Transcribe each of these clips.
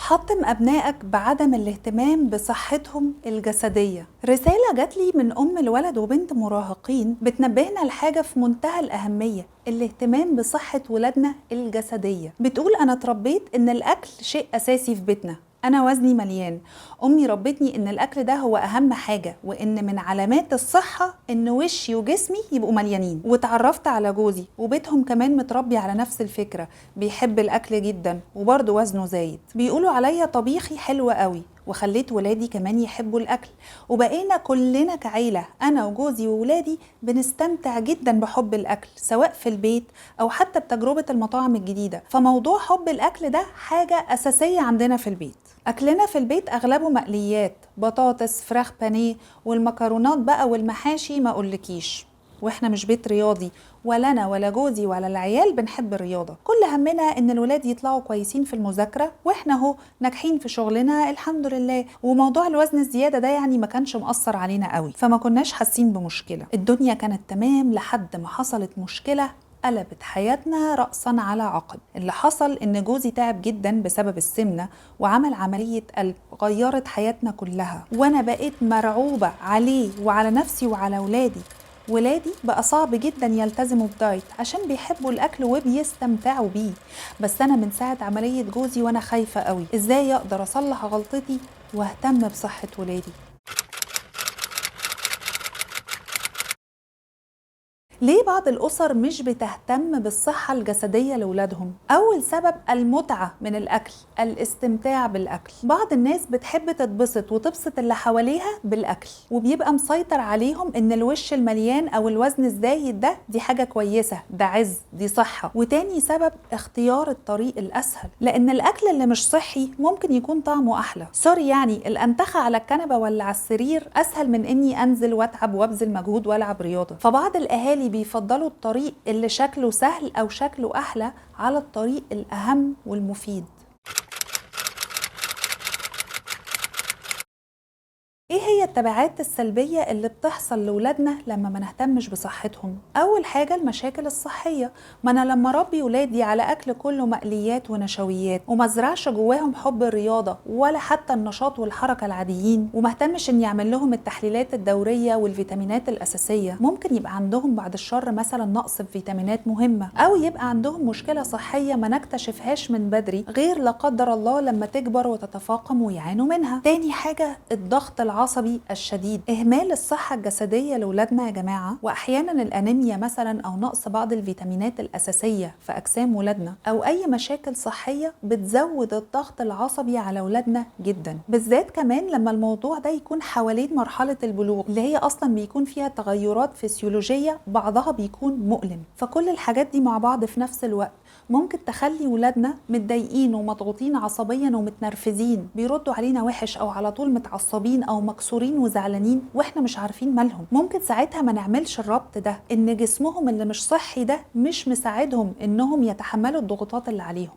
حطم أبنائك بعدم الاهتمام بصحتهم الجسدية. رسالة جات لي من أم الولد وبنت مراهقين بتنبهنا لحاجة في منتهى الأهمية، الاهتمام بصحة ولادنا الجسدية. بتقول أنا اتربيت إن الأكل شيء أساسي في بيتنا، أنا وزني مليان، أمي ربتني إن الأكل ده هو أهم حاجة، وإن من علامات الصحة إن وشي وجسمي يبقوا مليانين. واتعرفت على جوزي وبيتهم كمان متربي على نفس الفكرة، بيحب الأكل جدا وبرضه وزنه زايد، بيقولوا عليا طبيخي حلو قوي، وخليت ولادي كمان يحبوا الأكل، وبقينا كلنا كعيلة أنا وجوزي وولادي بنستمتع جدا بحب الأكل سواء في البيت أو حتى بتجربة المطاعم الجديدة. فموضوع حب الأكل ده حاجة أساسية عندنا في البيت. أكلنا في البيت أغلبه مقليات، بطاطس، فراخ بانيه، والمكرونات بقى والمحاشي ما أقولكيش. واحنا مش بيت رياضي، ولا انا ولا جوزي ولا العيال بنحب الرياضة، كل همنا ان الولاد يطلعوا كويسين في المذاكرة، واحنا اهو ناجحين في شغلنا الحمد لله. وموضوع الوزن الزيادة ده يعني ما كانش مأثر علينا قوي، فما كناش حاسين بمشكلة. الدنيا كانت تمام لحد ما حصلت مشكلة قلبت حياتنا رأسا على عقب. اللي حصل إن جوزي تعب جدا بسبب السمنة وعمل عملية قلب غيرت حياتنا كلها، وأنا بقيت مرعوبة عليه وعلى نفسي وعلى ولادي. ولادي بقى صعب جدا يلتزموا بدايت عشان بيحبوا الأكل وبيستمتعوا بيه، بس أنا من ساعة عملية جوزي وأنا خايفة قوي إزاي أقدر أصلح غلطتي وأهتم بصحة ولادي. ليه بعض الأسر مش بتهتم بالصحة الجسدية لولادهم؟ أول سبب المتعة من الأكل، الاستمتاع بالأكل. بعض الناس بتحب تتبسط وتبسط اللي حواليها بالأكل، وبيبقى مسيطر عليهم إن الوش المليان أو الوزن الزايد ده دي حاجة كويسة، ده عز، دي صحة. وتاني سبب اختيار الطريق الأسهل، لأن الأكل اللي مش صحي ممكن يكون طعمه أحلى. sorry يعني الأنتخة على الكنبة ولا على السرير أسهل من إني أنزل وأتعب وأبذل مجهود وألعب رياضة. فبعض الأهالي بيفضلوا الطريق اللي شكله سهل أو شكله أحلى على الطريق الأهم والمفيد. ايه هي التبعات السلبية اللي بتحصل لولادنا لما ما نهتمش بصحتهم؟ اول حاجة المشاكل الصحية. ما انا لما ربي ولادي على اكل كله مقليات ونشويات وما ازرعش جواهم حب الرياضة ولا حتى النشاط والحركة العاديين، وما اهتمش اني اعمل لهم التحليلات الدورية والفيتامينات الاساسية، ممكن يبقى عندهم بعد الشر مثلا نقص في فيتامينات مهمة، او يبقى عندهم مشكلة صحية ما نكتشفهاش من بدري غير لا قدر الله لما تكبر وتتفاقم ويعانوا منها. تاني حاجة الضغط العصبي الشديد، إهمال الصحة الجسدية لولادنا يا جماعة، وأحيانا الأنيميا مثلا أو نقص بعض الفيتامينات الأساسية في أجسام ولادنا، أو أي مشاكل صحية بتزود الضغط العصبي على ولادنا جدا، بالذات كمان لما الموضوع ده يكون حوالين مرحلة البلوغ اللي هي أصلا بيكون فيها تغيرات فسيولوجية بعضها بيكون مؤلم. فكل الحاجات دي مع بعض في نفس الوقت ممكن تخلي ولادنا متضايقين ومضغوطين عصبيا ومتنرفزين، بيردوا علينا وحش أو على طول متعصبين أو مكسورين وزعلانين واحنا مش عارفين مالهم. ممكن ساعتها ما نعملش الربط ده ان جسمهم اللي مش صحي ده مش مساعدهم انهم يتحملوا الضغوطات اللي عليهم.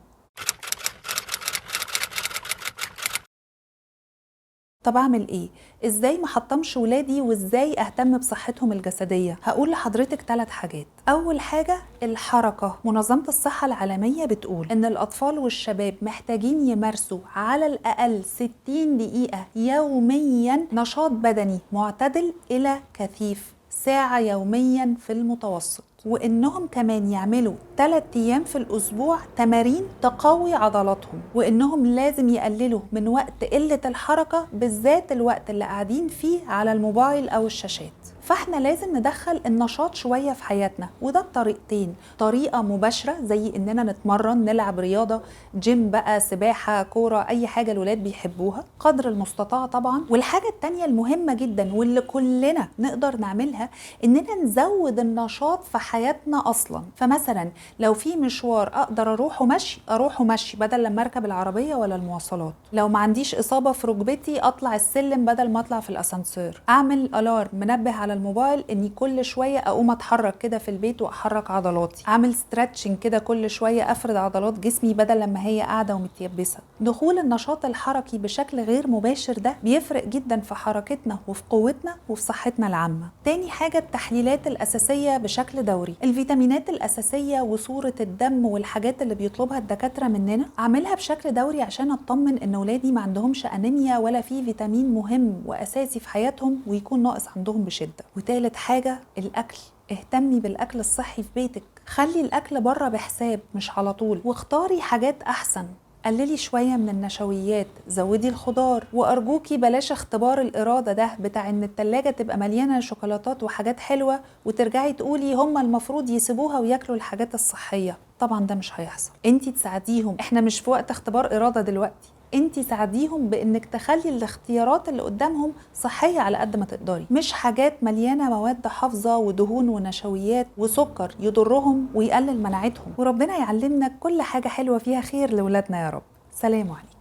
طب اعمل ايه؟ ازاي ما حطمش ولادي وازاي اهتم بصحتهم الجسدية؟ هقول لحضرتك 3 حاجات. اول حاجة الحركة. منظمة الصحة العالمية بتقول ان الاطفال والشباب محتاجين يمارسوا على الاقل 60 دقيقة يوميا نشاط بدني معتدل الى كثيف، ساعة يوميا في المتوسط، وإنهم كمان يعملوا 3 أيام في الأسبوع تمارين تقوي عضلاتهم، وإنهم لازم يقللوا من وقت قلة الحركة بالذات الوقت اللي قاعدين فيه على الموبايل أو الشاشات. فاحنا لازم ندخل النشاط شوية في حياتنا، وده بطريقتين: طريقة مباشرة زي إننا نتمرن، نلعب رياضة، جيم بقى، سباحة، كورة، أي حاجة الولاد بيحبوها قدر المستطاع طبعا. والحاجة التانية المهمة جدا واللي كلنا نقدر نعملها إننا نزود النشاط في حياتنا أصلا. فمثلا لو في مشوار أقدر أروحه مشي، أروحه مشي بدل لما أركب العربية ولا المواصلات. لو ما عنديش إصابة في ركبتي أطلع السلم بدل ما أطلع في الأسانسير. أعمل ألارم، منبه على الموبايل اني كل شوية اقوم اتحرك كده في البيت واحرك عضلاتي، اعمل stretching كده كل شوية، افرد عضلات جسمي بدل لما هي قاعدة ومتيبسه. دخول النشاط الحركي بشكل غير مباشر ده بيفرق جدا في حركتنا وفي قوتنا وفي صحتنا العامة. تاني حاجة التحليلات الاساسية بشكل دوري، الفيتامينات الاساسية وصوره الدم والحاجات اللي بيطلبها الدكاترة مننا اعملها بشكل دوري عشان اطمن ان ولادي ما عندهمش انيميا ولا في فيتامين مهم واساسي في حياتهم ويكون ناقص عندهم بشده. وتالت حاجة الاكل، اهتمي بالاكل الصحي في بيتك، خلي الاكل بره بحساب مش على طول، واختاري حاجات احسن، قللي شوية من النشويات، زودي الخضار، وأرجوكي بلاش اختبار الإرادة ده بتاع إن التلاجة تبقى مليانة شوكولاتات وحاجات حلوة وترجعي تقولي هما المفروض يسيبوها وياكلوا الحاجات الصحية. طبعا ده مش هيحصل، انتي تساعديهم، احنا مش في وقت اختبار إرادة دلوقتي، انتي ساعديهم بانك تخلي الاختيارات اللي قدامهم صحية على قد ما تقدري، مش حاجات مليانة مواد حافظة ودهون ونشويات وسكر يضرهم ويقلل مناعتهم. وربنا يعلمنا كل حاجة حلوة فيها خير لولادنا يا رب. سلام عليكم.